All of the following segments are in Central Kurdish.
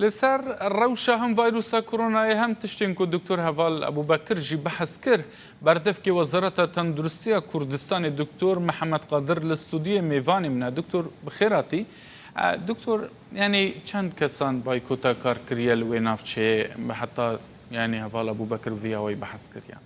Li ser rewşa hem vayrusa koronayê hem tiştên ku Doktor Heval Ebûbekir jî behs kir, berdevkê Wezareta Tenduristiya Kurdistanê Doktor Mihemed Qadir li studyoyê mêvanê min e. Doktor bi xêr hatî. Doktor yanî çend kesan baykota kar kiriye li wê navçeyê heta yanî Heval Ebûbekir bi vî awayî behs kiriye?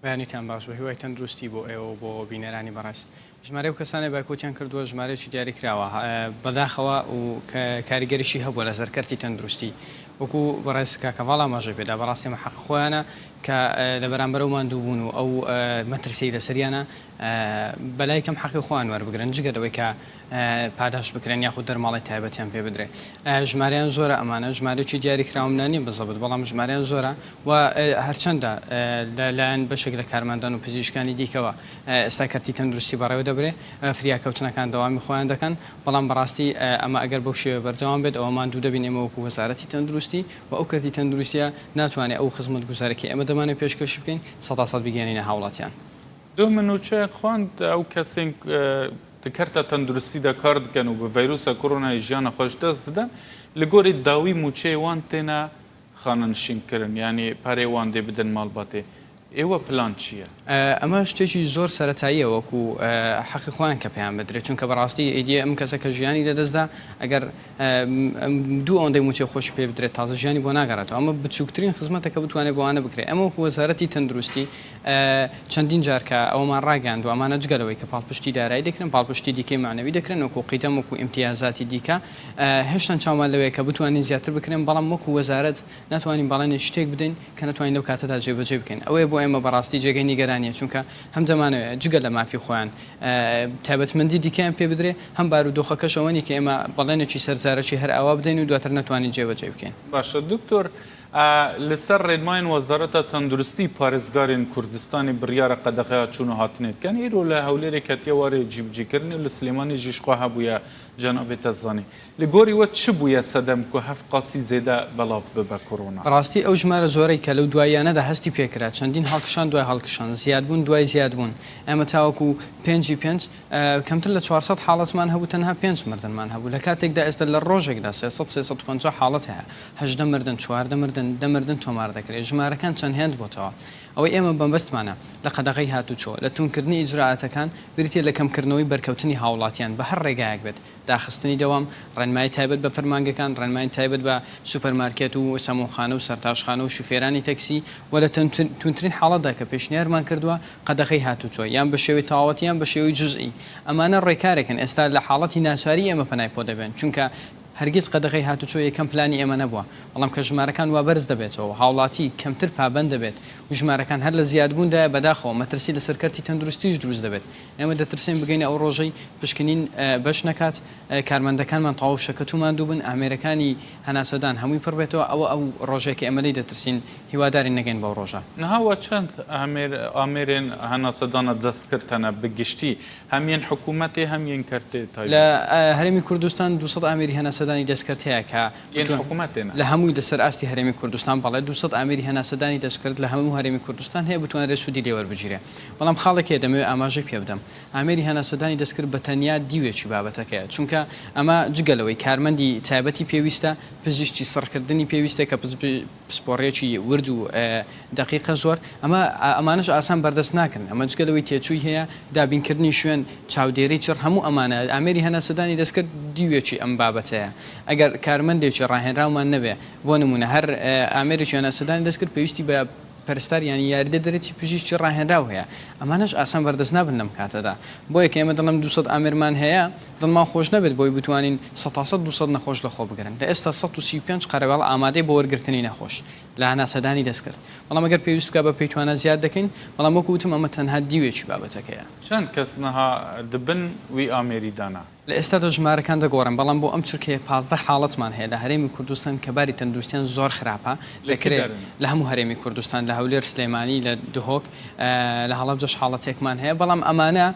بەیانیتان باش بە هیوای تەندروستی بۆ ئێوە و بۆ بینەرانی بەڕێز. ژمارەی ئەو کەسانەی بایکۆتیان کردووە ژمارەیەکی دیاریکراوە بەداخەوە و کاریگەریشی هەبووە لەسەر کەرتی تەندروستی وەکو بەڕێز کاک هەڤاڵ ئاماژەی پێدا بەڕاستی ئەمە حەقی خۆیانە کە لە بەرامبەر ئەو ماندووبوون و ئەو مەترسیەی لەسەریانە بەلای کەم حەقی خۆیان وەربگرن جگە لەوەی کە پاداشت بکرێن یاخود دەرماڵەی تایبەتیان پێ بدرێ ژمارەیان زۆرە ئەمانە ژمارەیەکی دیاریکراوم لا نیە بزەبت بەڵام ژمارەیان زۆرە و هەرچەندە لە لایەن بەشێک لە کارمەندان و پزیشکانی دیکەوە ئێستا کەرتی تەندروستی بەڕێوە دەبرێ فریاکەوتنەکان دەوامی خۆیان دەکەن بەڵام بەڕاستی ئەمە ئەگەر بەو شێوەیە بەردەوام بێت ئەوە ماندوو دەبین ئێمە وەکو وەزارەتی تەندروستی و ئەو کەرتی تەندروستیە ناتوانێ ئەو خزمەتگوزارە کە ئێمە دەمانەوێ پێشکەشی بکەین سەدا سەد بیگەیەنینە هاوڵاتیان. دوو من نوچەیەک خواند ئەو کەسێن di kerta tenduristî de kar dikin û bi vîrusa koronayê jiyana xwe ji dest didin, li gorî dawî mûçeyê wan têne xanenişînkirin yanî pereyê wan dê bidin malbatê. Êwe plan çi ye? ئەمە شتێکی زۆر سەرەتاییە وەکو حەقی خۆیان کە پێیان بدرێت، چونکە بەڕاستی ئیدی ئەم کەسە کە ژیانی لەدەستدا ئەگەر دوو ئەوەندەی مووچەی خۆشی پێ بدرێت تازە ژیانی بۆ ناگەڕێتەوە، ئەمە بچووکترین خزمەتە کە بتوانێت بۆ ئەوانە بکرێت. ئێمە وەکو وەزارەتی تەندروستی چەندین جار کە ئەوەمان ڕاگەیاندووە، ئەمانە جگە لەوەی کە پاڵپشتی دارایی دەکرێن، پاڵپشتی دیکەی مەعنەوی دەکرێن وەکو قیدەم، وەکو ئیمتیازاتی دیکە، هێشتان چاومان لەوەیە کە بتوانین زیاتر بکرێن، بەڵام وەکو وەزارەت ناتوانین بەڵێنی شتێک بدەین کە نەتوانین لەو کاتەدا جێبەجێی بکەین، ئەوەیە بۆ ئێمە بەڕاستی جێگەی نیگەرانییە، چونکە هەم دەمانەوێت جگە لە مافی خۆیان تایبەتمەندی دیکەیان پێ بدرێ، هەم بارودۆخەکەش ئەوە نییە کە ئێمە بەڵێنێکی سەرزارەکی هەر ئاوا بدەین و دواتر نەتوانین جێبەجێی بکەین. باشە دکتۆر Li ser rênmayên Wezareta Tenduristî parêzgarên Kurdistanê biryara qedexeya çûn û hatinê dikin. Îro li Hewlêrê ketiye warê cîbicîkirinê û li Silêmanî jî ji xwe hebûye cenabê te zanî. Li gorî we çi bûye sedem ku hev qasî zêde belav bibe korona? Bi rastî ew jimara zorey ke lew dwayiyane de hestî pê kira, çendîn halkişan dway halkişan, ziyadbûn dway ziyadbûn. Eme taweku pêncî pênc, کەمتر لە 400 حاڵەتمان هەبوو تەنها پێنج مردنمان هەبوو لە کاتێکدا ئێستا لە ڕۆژێکدا 300 350 حاڵەت هەیە 18 مردن 14 مردن دە مردن تۆمار دەکرێت ژمارەکان چەند هێند بۆتەوە ئەوەی ئێمە مەبەستمانە لە قەدەغەی هاتوچۆ لە توندکردنی ئیجرائاتەکان بریتیە لە کەمکردنەوەی بەرکەوتنی هاوڵاتیان بە هەر ڕێگایەک بێت داخستنی دەوام، ڕێنمایی تایبەت بە فەرمانگەکان، ڕێنمایی تایبەت بە سوپەرمارکێت و سەمونخانە و سەرتاشخانە و شوفێرانی تەکسی و لە توندترین حاڵەتدا کە پێشنیارمان کردووە قەدەغەی هاتوچۆ یان بە شێوەی تەواوەتی یان بە شێوەی جوزئی ئەمانە ڕێکارێکن ئێستا لە حاڵەتی ناچاری ئێمە پەنای پۆ دەبێن چونکە هەرگیز قەدەغەی هاتوچۆ یەکەم پلانی ئێمە نەبووە بەڵام کە ژمارەکان وا بەرز دەبێتەوە و هاوڵاتی کەمتر پابەند دەبێت و ژمارەکان هەر لە زیادبووندایە بەداخەوە مەترسی لەسەر کەرتی تەندروستیش دروست دەبێت ئێمە دەترسێین بگەینە ئەو ڕۆژەی پشکنین بەش نەکات، کارمەندەکانمان تەواو شەکەت و ماندوو بن، ئامێرەکانی هەناسەدان هەمووی پڕ بێتەوە، ئەوە ئەو ڕۆژەیە کە ئێمە لێی دەترسین، هیوادارین نەگەین بەو ڕۆژە. نها وە چەند ئامێر ئامێرێن هەناسەدانە دەستکرد هەنە بە گشتی هەم یێن حکوومەتێ هەم یێن کەرتێ تایبەت؟ لە هەرێمی کوردستان 200 ئامێری هەناسەدانی دەستکرد هەیە کە یێن حکوومەتێ نا؟ لە هەمووی لەسەر ئاستی هەرێمی کوردستان بەڵێ 200 ئامێری هەناسەدانی دەستکرد لە هەموو هەرێمی کوردستان هەیە بتوانرێت سوودی لێ وەربگیرێ. بەڵام خاڵێک هەیە دەمەوێت ئاماژەی پێ بدەم، ئامێری هەناسەدانی دەستکرد بە تەنیا دیوێکی بابەتەکەیە، چونکە ئەمە جگە لەوەی کارمەندی تایبەتی پێویستە، پزیشکی سڕکردنی پێویستە کە پسپۆڕییەکی ورد و دەقیقە زۆر، ئەمە ئەمانەش ئاسان بەردەست ناکرن، ئەمە جگە لەوەی تێچووی هەیە، دابینکردنی شوێن، چاودێری چڕ، هەموو ئەمانە، ئامێری هەناسەدانی دەستکرد دیوێکی ئەم بابەتەیە، ئەگەر کارمەندێکی ڕاهێنراومان نەبێ، بۆ نموونە هەر ئامێرێکی هەناسەدانی دەستکرد پێویستی بە. پەرستار یان یاریدەدەرێکی پزیشکی ڕاهێنراو هەیە، ئەمانەش ئاسان بەردەست نابن لەم کاتەدا، بۆیە کە ئێمە دەڵێم 200 ئامێرمان هەیە، دڵمان خۆش نەبێت بۆی بتوانین سەتاسەد 200 نەخۆش لەخۆ بگرن، لە ئێستا 135 قەرەباڵ ئامادەیە بۆ وەرگرتنی نەخۆش لە هەناسەدانی دەستکرد، بەڵام ئەگەر پێویست بکات بە پێی توانا زیاد دەکەین، بەڵام وەکو وتم ئەمە تەنها دیوێکی بابەتەکەیە. چەند کەس نها دبن وی ئامێری دانا؟ لە ئێستادا ژمارەکان دەگۆڕێن، بەڵام بۆ ئەم چرکەیە 15 حاڵەتمان هەیە لە هەرێمی کوردستان کە باری تەندروستیان زۆر خراپە، لە کوێ دەکرێ دەرن؟ لە هەموو هەرێمی کوردستان، لە هەولێر، سلێمانی، لە دهۆک، لە هەڵەبجەش حاڵەتێکمان هەیە، بەڵام ئەمانە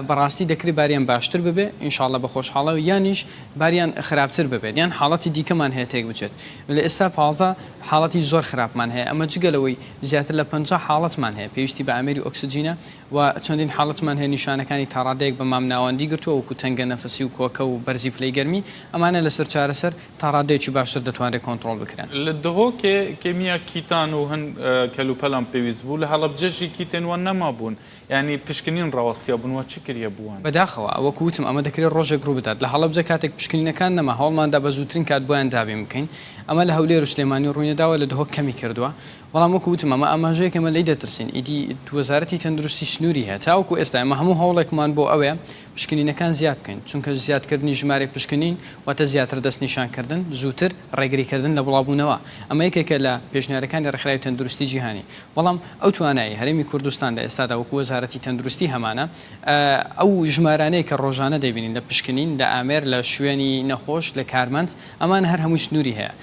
بەڕاستی دەکرێ باریان باشتر ببێ ئینشاڵڵا بە خۆشحاڵەوە یانیش باریان خراپتر ببێت یان حاڵەتی دیکەمان هەیە تێکبچێت. لە ئێستا 15 حاڵەتی زۆر خراپمان هەیە، ئەمە جگە لەوەی زیاتر لە 50 حاڵەتمان هەیە پێویستی بە ئامێری ئۆکسجینە، و چەندین حاڵەتمان هەیە نیشانەکانی تاڕادەیەک بە مامناوەندی گرتووە وەکو تەنگە نەفسی. کەمنەفەسی و کۆکە و بەرزی پلەی گەرمی، ئەمانە لەسەر چارەسەر تا ڕادەیەکی باشتر دەتوانرێت کۆنتڕۆڵ بکرێن. لە دهۆکێ کێمیا کیتان و هەن کەلوپەلان پێویست بوو، لە هەڵەبجە ژی کیتێن وان نەمابوون، یانی پشکنین ڕاوەستیابوون وە چ کریە بووان؟ بەداخەوە وەکو وتم ئەمە دەکرێت ڕۆژێک ڕووبدات، لە هەڵەبجە کاتێک پشکنینەکان نەما هەوڵماندا بە زووترین کات بۆیان دابین بکەین، ئەمە لە هەولێر و سلێمانی ڕووینەداوە، لە دهۆک کەمی کردووە، بەڵام وەکو وتم ئەمە ئاماژەیەکە ئێمە لێی دەترسین، ئیدی وەزارەتی تەندروستی سنووری هەیە، تاوەکو ئێستا ئێمە هەموو هەوڵێکمان بۆ ئەوەیە پشکنینەکان زیاد بکەین، چونکە زیادکردنی ژمارەی پشکنین واتە زیاتر دەستنیشانکردن، زووتر ڕێگریکردن لە بڵاوبوونەوە، ئەمە یەکێکە لە پێشنیارەکانی ڕێکخراوی تەندروستی جیهانی، بەڵام ئەو توانایەی هەرێمی کوردستان لە ئێستادا وەکو وەزارەتی تەندروستی هەمانە، ئەو ژمارانەی کە ڕۆژانە دەیبینین لە پشکنین، لە ئامێر، لە شوێنی نەخۆش، لە کارمەند، ئەمانە هەر هەمووی سنووری هەیە.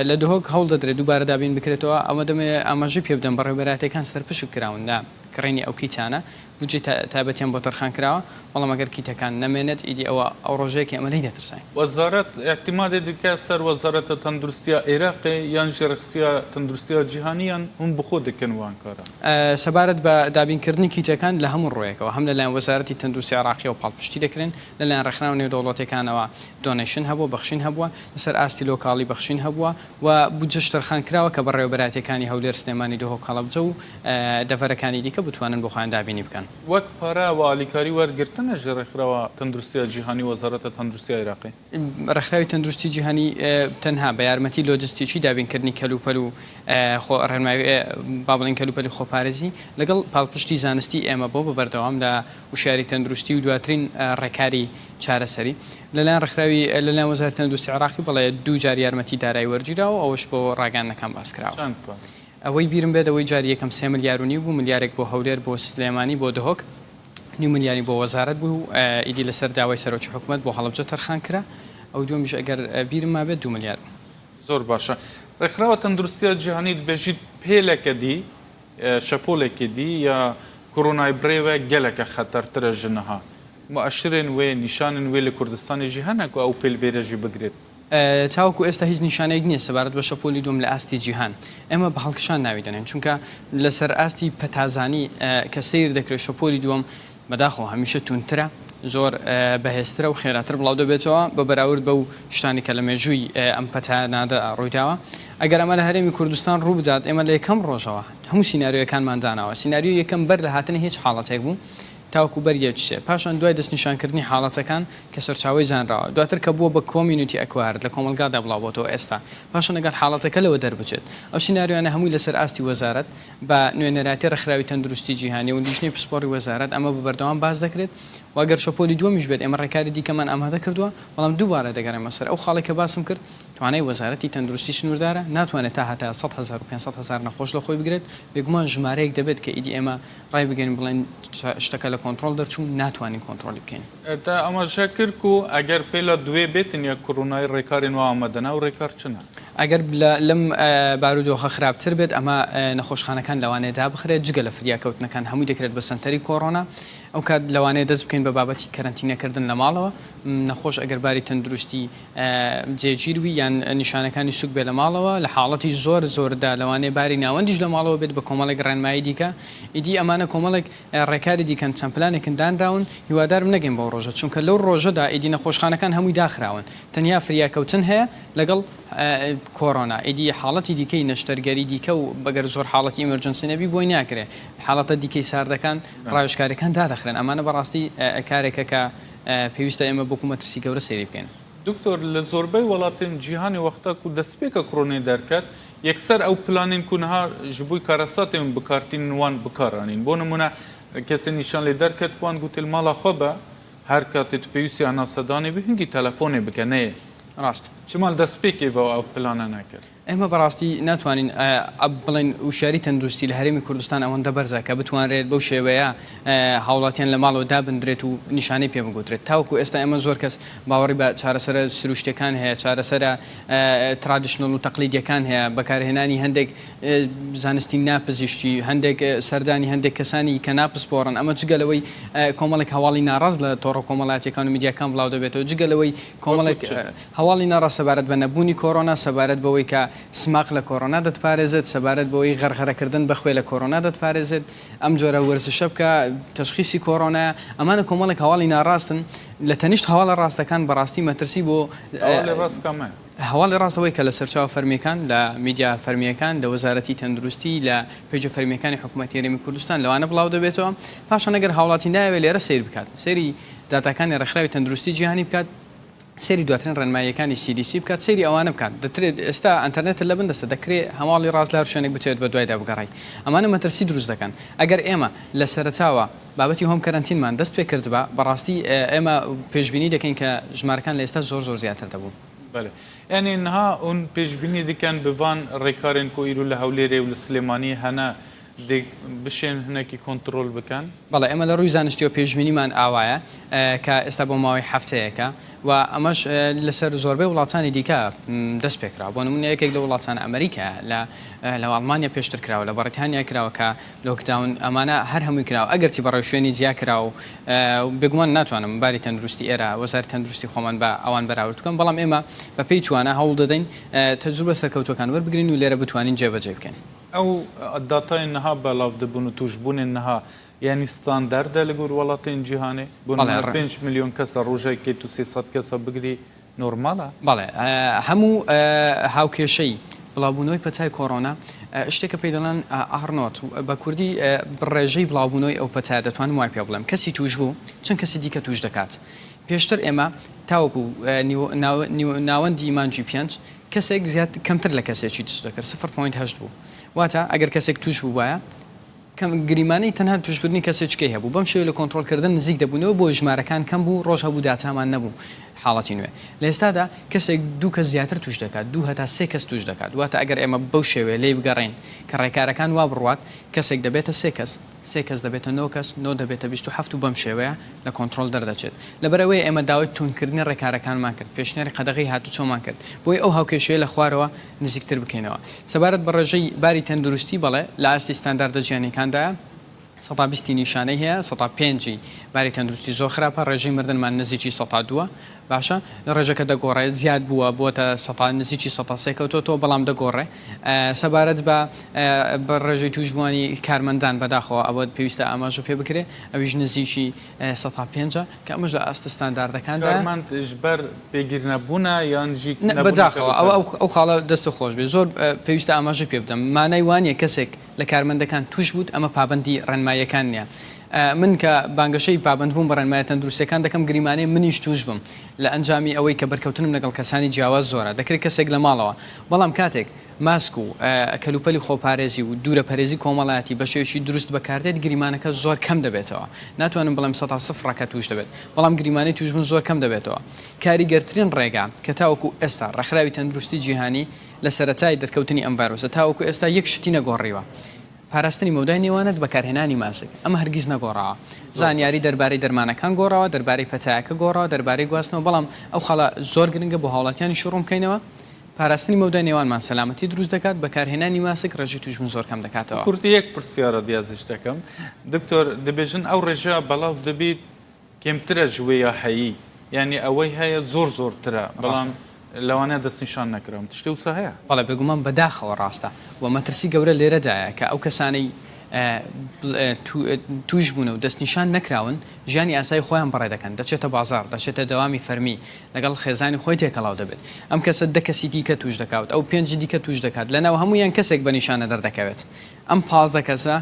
لە دهۆک هەوڵ دەدرێت دووبارە دابین بکرێتەوە، ئەمە دەمەوێت ئاماژەی پێ بدەم بەڕێوەبەرایەتییەکان سەرپشک کراون لە کڕینی ئەو کیتانە، بودجەی تایبەتیان بۆ تەرخان کراوە، بەڵام ئەگەر کیتەکان نەمێنێت ئیدی ئەوە ئەو ڕۆژەیە کە ئێمە لێی دەترساین. وەزارەت ئیعتیمادێ دکە سەر وەزارەتە تەندروستیا ئێراقێ یان ژی ڕێکخستیا تەندروستیا جیهانی یان هوون بخۆ دکن وان کارە؟ سەبارەت بە دابینکردنی کیتەکان لە هەموو ڕوویەکەوە هەم لەلایەن وەزارەتی تەندروستی عێراقیەوە پاڵپشتی دەکرێن، لەلایەن ڕێکخراوە نێودەوڵەتیەکانەوە donation هەبووە، بەخشین هەبووە، لەسەر ئاستی لۆکاڵی بەخشین هەبووە و بودجەش تەرخان کراوە کە بەڕێوەبەرایەتیەکانی هەولێر، سلێمانی، دهۆک، هەڵەبجە و دەڤەرەکانی دیکە بتوانن بۆ خۆیان دابینی بکەن. وەک پارە و ئالیکاری وەرگرتنە ژە ڕێکخراوە تەندروستیا جیهانی و وەزارەتە تەندروستیا عێراقی. ڕێکخراوی تەندروستی جیهانی تەنها بە یارمەتی لۆجستیکی دابینکردنی کەلوپەل و خۆ ڕێنمایی با بڵێین کەلوپەلی خۆپارێزی لەگەڵ پاڵپشتی زانستی ئێمە بۆ بە بەردەوام لە وشیاری تەندروستی و دواترین ڕێکاری چارەسەری لەلایەن ڕێکخراوی لەلایەن وەزارەتی تەندروستی عێراقی بەڵێ دووجار یارمەتی دارایی وەرگیراوە ئەوەش بۆ ڕاگەیاندنەکان باس کراوە. چەند پارە؟ ئەوەی بیرم بێت ئەوەی جاری یەکەم سێ ملیار و نیو بوو، ملیارێک بۆ هەولێر، بۆ سلێمانی، بۆ دهۆک، نیو ملیاری بۆ وەزارەت بوو، ئیدی لەسەر داوای سەرۆکی حکومەت بۆ هەڵەبجە تەرخان کرا، ئەو دووەمیش ئەگەر بیرم مابێت دوو ملیار بوو. زۆر باشە. ڕێکخراوە تەندروستیە جیهانی دبێژیت پێلەکە دی شەپۆلێکی دی یا کۆرۆنای برێوە گەلەکە خەتەرترە ژ نها. موئەشرێن وێ، نیشانن وێ لە کوردستانێ ژی هەنە کو ئەو پێل ڤێرە ژی بگرێت. تاوەکو ئێستا هیچ نیشانەیەک نییە سەبارەت بە شەپۆلی دووەم لە ئاستی جیهان. ئێمە بە هەڵکشان ناوی دەنێین، چونکە لەسەر ئاستی پەتازانی کە سەیر دەکرێت شەپۆلی دووەم بەداخەوە هەمیشە توندترە، زۆر بەهێزترە و خێراتر بڵاودەبێتەوە بە بەراورد بەو شتانەی کە لە مێژووی ئەم پەتانەدا ڕوویداوە. ئەگەر ئەمە لە هەرێمی کوردستان ڕووبدات، ئێمە لە یەکەم ڕۆژەوە هەموو سیناریۆیەکانمان داناوە. سیناریۆی یەکەم بەر لە هاتنی هیچ حاڵەتێک بوو تاوەکو بەر یەکسێ، پاشان دوای دەستنیشانکردنی حاڵەتەکان کە سەرچاوەی زانراوە، دواتر کە بووە بە community acquired لە کۆمەڵگادا بڵاوبۆتەوە ئێستا پاشان ئەگەر حاڵەتەکە لەوە دەربچێت. ئەو سیناریۆیانە هەمووی لەسەر ئاستی وەزارەت بە نوێنەرایەتی ڕێکخراوی تەندروستی جیهانی و لیژنەی پسپۆڕی وەزارەت ئەمە بە بەردەوام باس دەکرێت و ئەگەر شەپۆلی دووەمیش بێت ئێمە ڕێکاری دیکەمان ئامادە کردووە، بەڵام دووبارە دەگەڕێمەوە سەر ئەو خاڵەی کە باسم کرد، توانای وەزارەتی تەندروستی سنووردارە، ناتوانێت تا هەتایە 100 هەزار و 500 هەزار نەخۆش لە خۆی بگرێت، بێگومان ژمارەیەک دەبێت کە ئیدی ئێمە ڕایبگەیەنین بڵێین شتەکە لە کۆنترۆڵ دەرچوو، ناتوانین کۆنترۆڵی بکەین. تە ئاماژە کرد کو ئەگەر پێلا دوێ بێتن یا کورونای ڕێکارێن وا ئامادەنە ئەو ڕێکار چنە؟ ئەگەر لەم بارودۆخە خراپتر بێت ئەمە نەخۆشخانەکان لەوانەیە دابخرێت جگە لە فریاکەوتنەکان هەمووی دەکرێت بە سەنتەری کۆرۆنا ئەوکات لەوانەیە دەست بکەین بە بابەتی کەرەنتینەکردن لە ماڵەوە نەخۆش ئەگەر باری تەندروستی جێگیر بی یان نیشانەکانی سوک بێ لە ماڵەوە لە حاڵەتی زۆر زۆردا لەوانەیە باری ناوەندیش لە ماڵەوە بێت بە کۆمەڵێک ڕێنمایی دیکە ئیدی ئەمانە کۆمەڵێک ڕێکاری دیکەن چەند پلانێکن دانراون هیوادارم نەگەین بەو ڕۆژە چونکە لەو ڕۆژەدا ئیدی نەخۆشخانەکان هەمووی داخراون تەنیا فریاکەوتن هەیە لەگەڵ کۆرۆنا ئیدی حاڵەتی دیکەی نەشتەرگەری دیکە و بەگەر زۆر حاڵەتی emergency نەبی بۆی ناکرێ حاڵەتە دیکەی ساردەکان ڕاوێژکاریەکان دادەخرێن ئەمانە بەڕاستی کارێکە کە پێویستە ئێمە وەکو مەترسی گەورە سەیری بکەین. دکتۆر لە زۆربەی وڵاتێن جیهانێ وەختا کو دەسپێکە کرۆنێ دەرکەت یەکسەر ئەو پلانێن کو نها ژ بوی کارەساتێ ون بکارتینن وان بکارانین بۆ نمونە کەسێ نیشان لێ دەرکەت وان گوتێ ل ماڵا خۆ بە هەر کاتێ تو پێویستی هەناسەدانێ بی هنگی تەلەفۆنێ بکە نەیێ ڕاستە. چما ل دەسپێکێ ڤە ئەو پلانە نەکرد؟ ئێمە بەڕاستی ناتوانین بڵێین وشیاری تەندروستی لە هەرێمی کوردستان ئەوەندە بەرزە کە بتوانرێت بەو شێوەیە هاوڵاتیان لە ماڵەوە دابندرێت و نیشانەی پێ بگوترێت. تاوەکو ئێستا ئێمە زۆر کەس باوەڕی بە چارەسەرە سروشتیەکان هەیە، چارەسەرە traditional و تەقلیدیەکان هەیە، بەکارهێنانی هەندێک زانستی ناپزیشکی، هەندێک سەردانی هەندێک کەسانی کە ناپسپۆڕن، ئەمە جگە لەوەی کۆمەڵێک هەواڵی ناڕاست لە تۆڕە کۆمەڵایەتیەکان و میدیاکان بڵاودەبێتەوە، جگە لەوەی کۆمەڵێک هەواڵی ناڕاست سەبارەت بە نەبوونی کۆرۆنا، سەبارەت بەوەی کە. سماق لە کۆرۆنا دەتپارێزێت، سەبارەت بەوەی غەرغەرەکردن بە خوێ لە کۆرۆنا دەتپارێزێت، ئەم جۆرە وەرزشە بکە تەشخیسی کۆرۆنایە، ئەمانە کۆمەڵێک هەواڵی ناڕاستن لە تەنیشت هەواڵە ڕاستەکان بەڕاستی مەترسی بۆ هەواڵی ڕاست کامەیە؟ هەواڵی ڕاست ئەوەیە کە لە سەرچاوە فەرمییەکان، لە میدیا فەرمییەکان، لە وەزارەتی تەندروستی، لە پەیجە فەرمییەکانی حکوومەتی هەرێمی کوردستان لەوانە بڵاو دەبێتەوە. پاشان ئەگەر هاوڵاتی نایەوێت لێرە سەیر بکات، سەیری داتاکانی ڕێکخراوی تەندروستی جیهانی بکات، سەیری دواترین ڕێنماییەکانی CDC بکات، سەیری ئەوانە بکات. دەترێت ئێستا ئەنتەرنێتت لەبن دەستە، دەکرێ هەواڵی ڕاست لە هەر شوێنێک بتەوێت بەدوایدا بگەڕێی. ئەمانە مەترسی دروست دەکەن. ئەگەر ئێمە لە سەرەتاوە بابەتی home quarantine مان دەست پێ کردبا، بەڕاستی ئێمە پێشبینی دەکەین کە ژمارەکان لە ئێستا زۆر زۆر زیاتر دەبوو. بەلێ. یانی نها ئون پێشبینی دکەن بە ڤان ڕێکارێن کو ئیرو لە هەولێرێ و لە سلێمانی هەنە دێ بشێن هنەکی کۆنترۆل بکەن؟ بەڵێ ئێمە لە ڕووی زانستیەوە پێشبینیمان ئاوایە کە ئێستا بۆ ماوەی هەفتەیەکە و ئەمەش لەسەر زۆربەی وڵاتانی دیکە دەست پێکراوە بۆ نمونە یەکێک لە وڵاتان ئەمریکا لە لە ئەڵمانیا پێشتر کراوە لە بەڕیتانیا کراوە کە lockdown ئەمانە هەر هەمووی کراوە ئەگەرچی بە ڕێوشوێنی جیا کراوە و بێگومان ناتوانم باری تەندروستی ئێرە وەزارەتی تەندروستی خۆمان بە ئەوان بەراورد بکەم بەڵام ئێمە بە پێی توانا هەوڵ دەدەین تەجروبە سەرکەوتووەکان وەربگرین و لێرە بتوانین جێبەجێی بکەین. ئەو داتایên niha belav dibûn û tûşbûnên niha yanî standard e li gor welatên cîhanê? Bo nimûne 5 milyon kesa rojekê tu 300 kesa bigirî normal e? بەڵێ هەموو هاوکێشەی بڵاوبوونەوەی پەتای کۆرۆنا شتێکە پێی دەڵێن R naught بە کوردی ڕێژەی بڵاوبوونەوەی ئەو پەتایە دەتوانم وای پێ بڵێم کەسی تووشبوو چەند کەسی دیکە تووش دەکات پێشتر ئێمە تاوەکو ناوەندی مانگی پێنج کەسێک زیاد کەمتر لە کەسێکی تووش دەکرد سفر point هەشت بوو واتە ئەگەر کەسێک تووش بووبایە کەم گریمانەی تەنها تووشبوونی کەسێکیکەی هەبوو بەم شێوەیە لە کۆنترۆڵکردن نزیک دەبوونەوە بۆیە ژمارەکان کەم بوو ڕۆژ هەبوو داتامان نەبوو حاڵەتی نوێ لە ئێستادا کەسێک دوو کەس زیاتر تووش دەکات دوو هەتا سێ کەس تووش دەکات واتە ئەگەر ئێمە بەو شێوەیە لێی بگەڕێین کە ڕێکارەکان وا بڕوات کەسێک دەبێتە سێ کەس سێ کەس دەبێتە نۆ کەس نۆ دەبێتە 27 و بەم شێوەیە لە کۆنترۆڵ دەردەچێت لەبەرئەوەیە ئێمە داوای توندکردنی ڕێکارەکانمان کرد پێشنیاری قەدەغەی هاتوچۆمان کرد بۆی ئەو هاوکێشەیە لە خوارەوە نزیکتر بکەینەوە. سەبارەت بە ڕێژەی باری تەندروستی، بەڵێ، لە ئاستی ستانداردە جیهانییەکاندایە، سەتا بیستی نیشانەی هەیە، سەتا پێنجی باری تەندروستی زۆر خراپە، ڕێژەی مردنمان نزیکی سەتا دووە، باشە، ڕێژەکە دەگۆڕێت، زیاد بووە، بووەتە سەتا نزیکی سەتا سێ کەوتۆتەوە، بەڵام دەگۆڕێ. سەبارەت بە ڕێژەی تووشبووانی کارمەندان، بەداخەوە ئەوە پێویستە ئاماژە پێ بکرێ، ئەویش نزیکی سەتا پێنجە، کە ئەمەش لە ئاستە ستانداردەکاندایە. کارمەند ژبەر پێگیر نەبوونە یان ژی نەبوونی بەداخەوە ئەوە ئەو خاڵە دەستت خۆش بێت زۆر پێویستە ئاماژەی پێ بدەم مانای وانیە کەسێک لە کارمەندەکان توش بووت ئەمە پابەندی ڕێنماییەکان نیە من کە بانگەشەی پابەندبوون بە ڕێنمایە تەندروستیەکان دەکەم گریمانەیە منیش توش بم لە ئەنجامی ئەوەی کە بەرکەوتنم لەگەڵ کەسانی جیاواز زۆرە دەکرێت کەسێک لە ماڵەوە بەڵام کاتێک ماسک و کەلوپەلی خۆپارێزی و دوورەپەرێزی کۆمەڵایەتی بە شێوەیەکی دروست بەکاردێت، گریمانەکە زۆر کەم دەبێتەوە. ناتوانم بڵێم سەتا سفرە کە تووش دەبێت، بەڵام گریمانەی تووشبوون زۆر کەم دەبێتەوە. کاریگەرترین ڕێگا کە تاوەکو ئێستا ڕێکخراوی تەندروستی جیهانی لە سەرەتای دەرکەوتنی ئەم ڤایرۆسە تاوەکو ئێستا یەک شتی نەگۆڕیوە، پاراستنی مەودای نێوانت، بەکارهێنانی ماسک. ئەمە هەرگیز نەگۆڕاوە. زانیاری دەربارەی دەرمانەکان گۆڕاوە، دەربارەی پەتایەکە گۆڕاوە، دەربارەی گواستنەوە، بەڵام ئەو خاڵە زۆر گرنگە بۆ هاوڵاتیانیش ڕوون بکەینەوە، پاراستنی مەودای نێوانمان سەلامەتی دروست دەکات، بەکارهێنانی ماسک ڕێژەی تووشبوون زۆر کەم دەکاتەوە. کورتی یەک پرسیارە دیازش دەکەم دکتۆر دەبێژن ئەو ڕێژە بەڵاو دەبیت کێمترە ژ وێیا هەیی یانی ئەوەی هەیە زۆر زۆرترە بەڵام لەوانەیە دەستنیشان نەکراون تشتێ وسا هەیە؟ بەڵێ بێگومان بەداخەوە ڕاستە و مەترسی گەورە لێرەدایە کە ئەو کەسانەی تووش بوونە و دەستنیشان نەکراون ژیانی ئاسایی خۆیان بەڕێ دەکەن دەچێتە بازاڕ دەچێتە دەوامی فەرمی لەگەڵ خێزانی خۆی تێکەڵاو دەبێت. ئەم کەسە دە کەسی دیکە تووش دەکاوت، ئەو پێنجی دیکە تووش دەکات، لەناو هەموویان کەسێک بە نیشانە دەردەکەوێت. ئەم 15 کەسە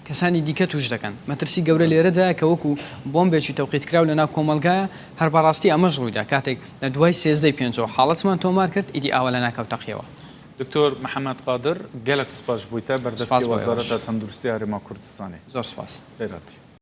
کەسانی دیکە تووش دەکەن. مەترسی گەورە لێرەدایە کە وەکو بۆمبێکی تەوقیتکراو لەناو کۆمەڵگایە، هەر بەڕاستی ئەمەش ڕوویدا کاتێک لە دوای 13 ی پێنجەوە حاڵەتمان تۆمار کرد، ئیدی ئاوا لەناکاو تەقیەوە. دکتۆر محەمەد قادر گەلەک سوپاس بۆی تە سوپاس بەردەفکی بۆ ئێوەش. وەزارەتە تەندروستی هەرێما کوردستانێ. زۆر سوپاس. خێرهاتی.